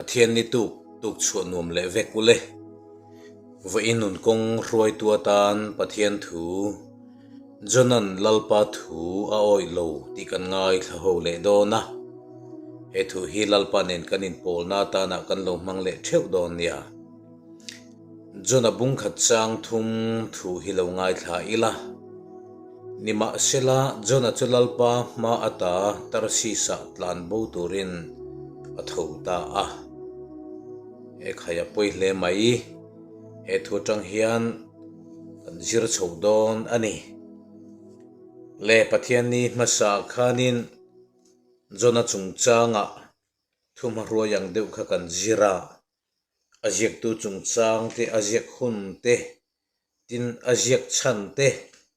Pathian ni tuk tuk chhuah nuam leh vek ule. Vawiin nun kawng hruaitu atan Pathian thu Jonan Lalpa thu a awih lo tih kan ngaithla ho leh dawn a. He thu hi Lalpa nen kan inpawlna atana kan lo hmang leh theuh dawn nia. Jona bungkhat chang thum thu hi lo ngaithla ila. Nimahsela, Jona chu Lalpa hma ata Tarsis-ah tlan bo turin a tho ta a. He khai a pawi hle mai. He thu atang hian kan zir chho dawn a ni. Le Pathianni hmasa khanin Jona chungchangah thuhmahruai ang deuh kha kan zir a. A ziaktu chungchang te, a ziak hun te, tin a ziak chhan te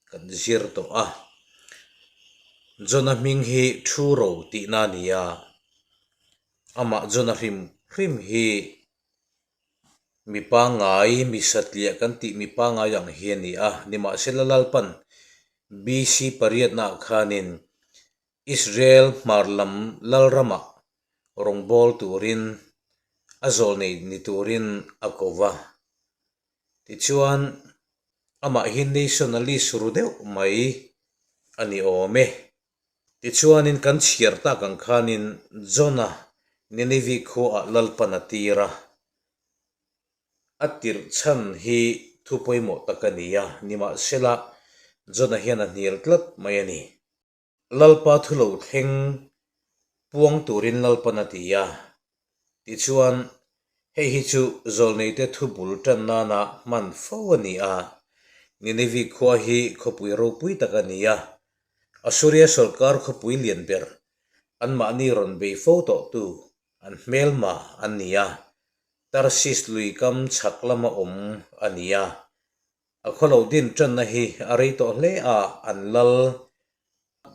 kan zir tawh a. Jona hming hi thu ro tihna a ni a, amah Jona hrim hrim hi mi pangngai, mi satliah kan tih mi pangngai ang hi a ni a. Nimahsela Lalpan BC pariatnaah khanin Israel hmar lam Lalramah rawngbâwl turin a zawl nei ni turin a ko va. Tichuan, amah hi nationalist ru deuh mai a ni awm e. Tichuanin kan chhiar tak ang khanin Jona Nineveh khuaah Lalpan a tir a. A tirh chhan hi thu pawimawh tak a ni a, nimahsela Jona hian a hnial tlat mai a ni. Lalpa thu lo thleng puang turin Lalpan a ti a, tichuan hei hi chu zawlneite thu bul tan nana hman fo a ni a. Nineveh khua hi khawpui ropui tak a ni a, Assuria sawrkar khawpui lian ber anmahni rawn bei fo tawhtu an hmelma an ni a, Tarsis lui kam chhak lama awm a ni a. A khawlo din tanna hi a rei tawh hle a, an lal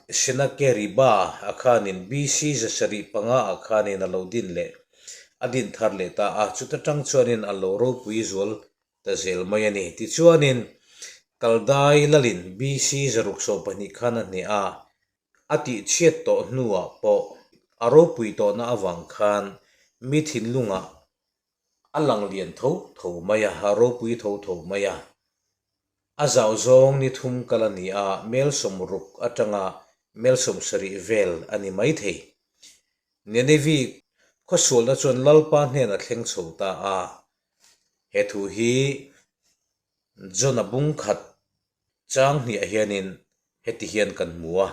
Senakeriba a khanin BC 705 ah khanin a lo din leh a din thar leh ta a, chuta tang chuanin a lo ropui zual ta zel mai a ni. Tichuanin Kaldai lalin BC 612 khan a hneh a, a tihchhiat tawh hnuah pawh a ropui tawhna avang khan mi thinlungah A lang lian tho tho mai a, a ropui tho tho mai a. A zau zawng ni thum kal a ni a, mel 60 atanga mel 70 vel a ni mai thei. Nineveh khawsualna chuan Lalpa hnen a thleng chho ta a. He thu hi Jona bung khat Chang hniah hianin heti hian kan hmu a,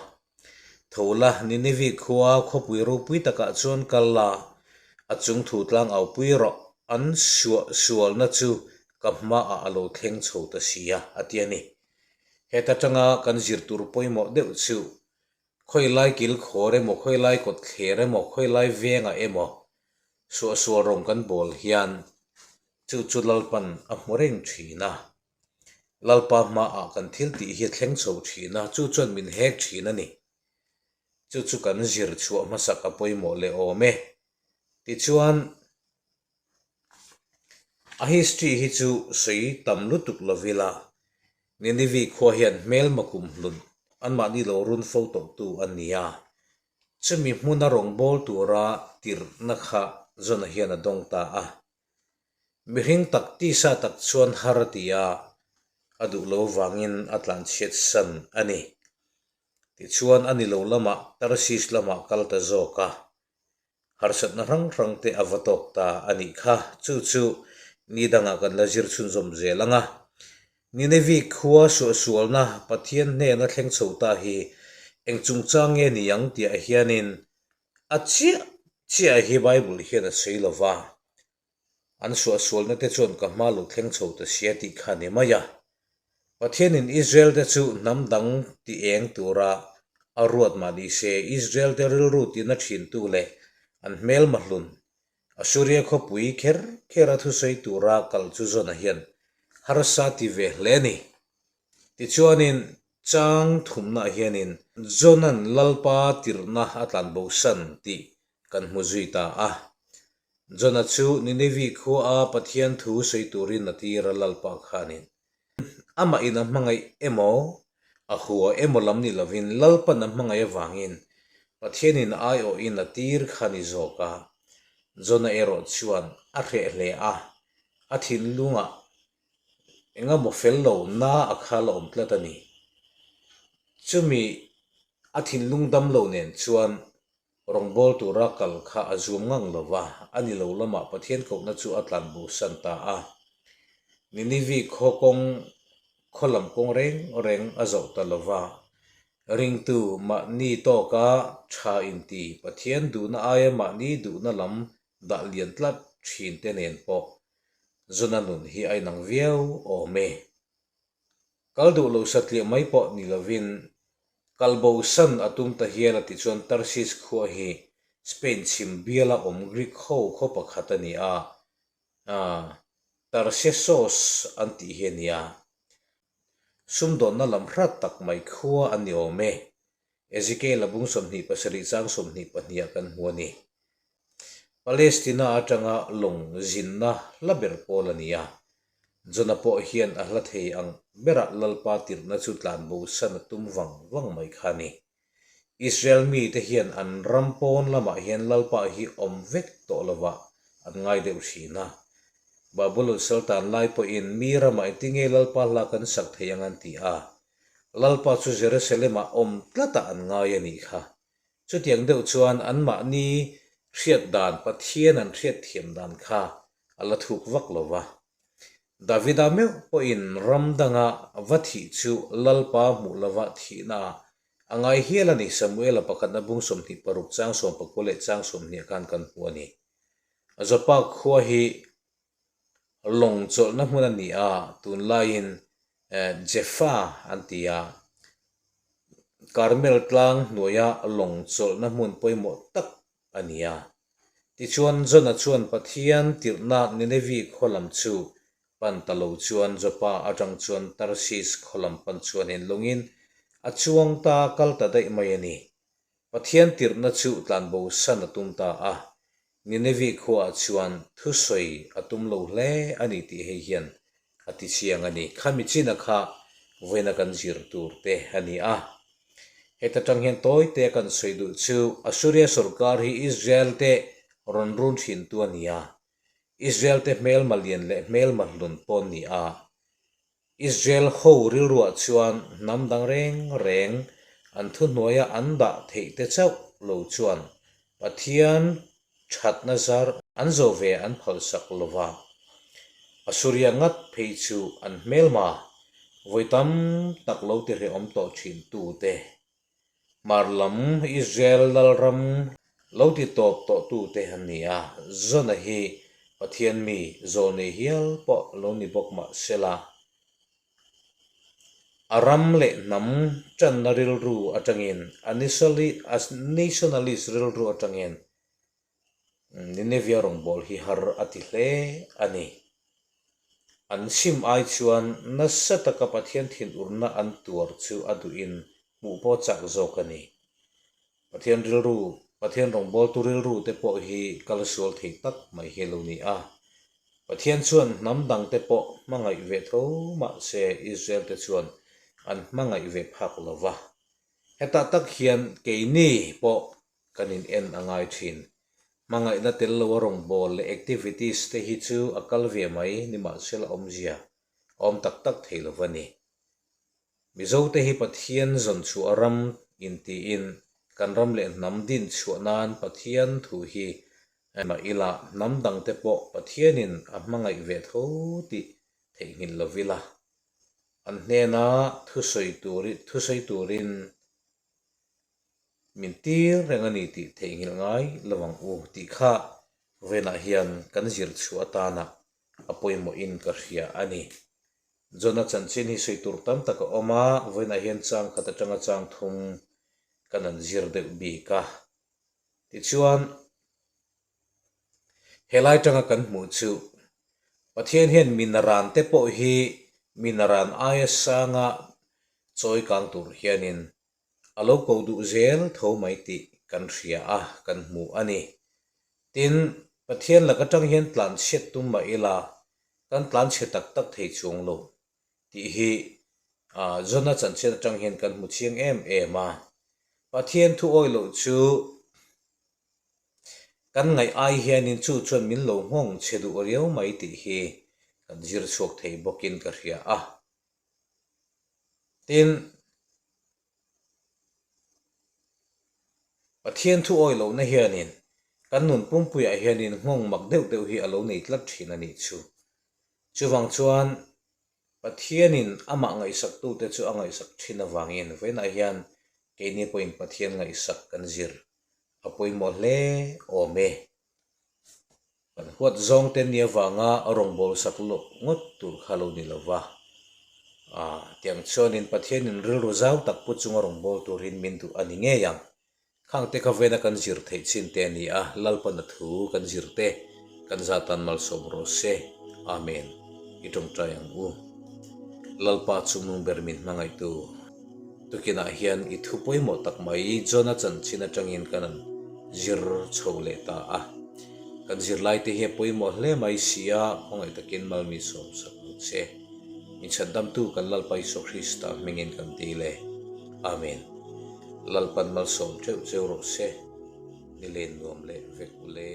Tho la, Nineveh khua khawpui ropui takah chuan kal la, a chung thu tlang aupui rawh, an suah sualna chu ka hmaah a lo thleng chho ta si a, a ti a ni. Heta tanga kan zir tur pawimawh deuh chu, khawilai kil khawr emaw, khawilai kawt thler emaw, khawilai vengah emaw suahsual rawng kan bawl hian chu chu Lalpan a hmu reng thin a. Lalpa hmaah kan thil tih hi a thleng chho thin a, chu chuan min hek thin a ni. Chu chu kan zir chhuah hmasak a pawimawh leh awm e. Tichuan, a history hi chu sawi tam lutuk lovila, Nineveh khua hian hmelma kumhlun anmahni lo run fo tawhtu an ni a. Chumi hmuna rawngbâwl tura tirhna kha Jona hian a dawng ta a. Mihring tak tisa tak chuan har a ti a, a duh lo vangin a tlanchhiat san a ni. Tichuan a ni lo lamah Tarsis lamah kal ta zawk a, harsatna hrang hrang te a va tawk ta a nih kha. Chu chu ni dangah kan la zir chhunzawm zel ang a. Nineveh khua suahsualna Pathian hnena thleng chho ta hi eng chungchang nge ni ang tihah hianin A chiah chiah hi Bible hian a sawi lo va, an suahsualna te chuan ka hma lo thleng chho ta sia tih kha a ni mai a. Pathianin Israel te chu hnam dang ti eng tura a ruat mah ni se, Israel te rilru tina thintu leh an hmelma hlun Assuria khawpui kher kher a thusawi tura kal chu Jona hian harsa ti ve hle a ni. Tichuanin chang thumnaah hianin Jona'n Lalpa tirhna a tlanbosan tih kan hmu zui ta a. Jona chu Nineveh khuaa Pathian thu sawi turin a tir a Lalpa khanin amah in a hmangaih emaw, a hua emaw lam ni lovin Lalpa'n a hmangaih avangin Pathianin a aiawhin a tir kha ni zawk a. Jona erawh chuan a hreh hle a, a thinlungah engemaw fel lo na a khal a awm tlat a ni. Chumi a thinlung dam lo nen chuan Rawngbâwl tura kal kha a zuam ngang lo va, a ni lo lamah Pathian kohna chu a tlan bosan ta a. Ninivi khaw kawng khaw lam kawng reng reng a zawh ta lo va. Ringtu mahni tawka tha inti Pathian duhna aia mahni duhna lam dah lian tlat thin te nen pawh Jona nun hi a inang viau awm e. Kal duh lo satliah mai pawh ni lovin kal bosan a tum ta hial a ti chuan Tarsis khua hi Spain chhim biala awm Greek ho khaw pakhat a ni a, Tarsesos an tih hi a ni a. Sumdawnna lam hrat tak mai khua an ni awm e. Ezekiel-a bung 27 chang 22 ah kan hmu a ni. Palestina atanga lawng zinna hla ber pawl a ni a. Jona pawh hian a hla thei ang berah Lalpa tirhna chu tlanbosan a tum vang vang mai kha a ni. Israel mite hian an ram pawn lamah hian Lalpa hi awm vek tawh lovah an ngai deuh thin a. Babulon saltan lai pawhin mi ramah engtinge Lalpa hla kan sak thei ang an ti a. Lalpa chu Jerusalem-ah awm tlatah an ngai a nih kha. Chutiang deuh chuan anmahni hriat dan Pathian an hriat thiam dan kha a la thuk vak lo va. Davida meuh pawhin ram danga va thih chu Lalpa hmuh lova thihna ah a ngai hial a ni, Samuela pakhatna bung 26 chang 19 leh chang 20 khan kan hmu a ni. Joppa khua hi lawng chawlhna hmun a ni a, tunlaiin Jaffa an ti a, Karmel tlang hnuaia lawng chawlhna hmun pawimawh tak a ni a. Tichuan, Jona chuan Pathian tirhna Ninevi khaw lam chu pan ta lo chuan Joppa atang chuan Tarsis khaw lam pan chuan in lawngin a chuang ta kal ta daih mai a ni. Pathian tirhna chu tlanbo san a tum ta a, Ninevi khuaah chuan thusawi a tum lo hle a ni tih hei hian a ti chiang a ni. Khami china kha vawiina kan zir tur te a ni a. Heta tang hian tawi te kan sawi duh chu Assuria sorkar hi Israel te rawn run thin tu a ni a. Israel te hmelma lian leh hmelma hlun pawn ni a. Israel ho rilruah chuan hnam dang reng reng an thuhnuaia an dah theih te chauh lo chuan Pathian thatna zar an zo ve an phalsak lo va. Assuria ngat phei chu an hmelma vawi tam tak lo ti hrehawm tawh thin tute Hmar lam Israel lalram lo ti tawp tawh tute an ni a, Jona hi Pathian mi zawlnei hial pawh lo ni bawk mah sela, a ram leh hnam tanna rilru atangin, a nationalist rilru atangin Nineveh rawngbâwl hi har a ti hle a ni. An sim ai chuan nasa taka Pathian thinurna an tuar chu a duhin hmuh pawh chak zawk a ni. Pathian rilru, Pathian rawngbâwltu rilru te pawh hi kal sual thei tak mai hi a lo ni a. Pathian chuan hnam dangte pawh hmangaih ve tho mah se Israel te chuan an hmangaih ve phak lo va. Hetah tak hian keini pawh Kan in en a ngai thin. Hmangaihna tel lo a rawngbâwl leh activities te hi chu a kal ve mai nimahsela awmzia a awm tak tak thei lo va ni. Mizo te hi Pathian zawn chhuah ram intiin kan ram leh hnam din chhuah nan Pathian thu hi mah ila hnam dang te pawh Pathianin a hmangaih ve tho tih theihnghilh lo ila an hnena thusawi turin thusawi turin Min tir reng a ni tih theihnghilh ngai lo ang u tih kha vawiinah hian kan zir chhuah atana a pawimawhin ka hria a ni. Jona chanchin hi sawi tur tam tak a awm a, vawiinah hian chang khat atanga chang thum kan han zir deuh bik a. Tichuan, helai tanga kan hmuh chu Pathian hian minaran te pawh hi minaran aia sanga chawi kang tur hianin A lo ko duh zel tho mai tih kan hria a, kan hmu a ni. Tin, Pathian lak atang hian tlanchhiat tum mah ila, kan tlanchhe tak tak thei chuang lo tih hi Jona chanchin atang hian kan hmu chiang em em a. Pathian thu awih loh chu. Kan ngaih ai hianin chu chuan min lo nghawng chhe duh riau mai tih hi kan zir chhuak thei bawkin ka hria a. Tin, Pathian thu awi lohna hianin kan nun pumpuiah hianin nghawng mak deuh deuh hi a lo nei tlat thin a nih chu. Chuvang chuan Pathianin amah ngaihsaktute chu a ngaihsak thin avangin vawiinah hian keini pawhin Pathian ngaihsak kan zir a pawimawh hle awm e. Kan huat zawng te nia vanga rawngbâwl sak loh ngawt tur kha lo ni lo va. Aaa, tiang chuanin Pathianin rilru zau tak pu chunga rawngbâwl turin min duh a ni ngei ang. Khang te kha vena kan zir theih chin te a ni a, Lalpana thu kan zir te kan zatan malsawm rawh se. Amen. I tawngtai ang u. Lalpa chungnung ber min hmangaihtu. Tukinah hian i thu pawimawh tak mai Jona chanchin atangin kan an zir chho leh ta a. Kan zirlaite hi a pawimawh hle mai si a, khawngaih takin malmi sawmsak ang che. Min chhandamtu kan Lalpa Isua Krista hmingin kan ti le. Amen. Lalpan malsawm teuh cheu rawh se. Ni len nuam leh vek u le.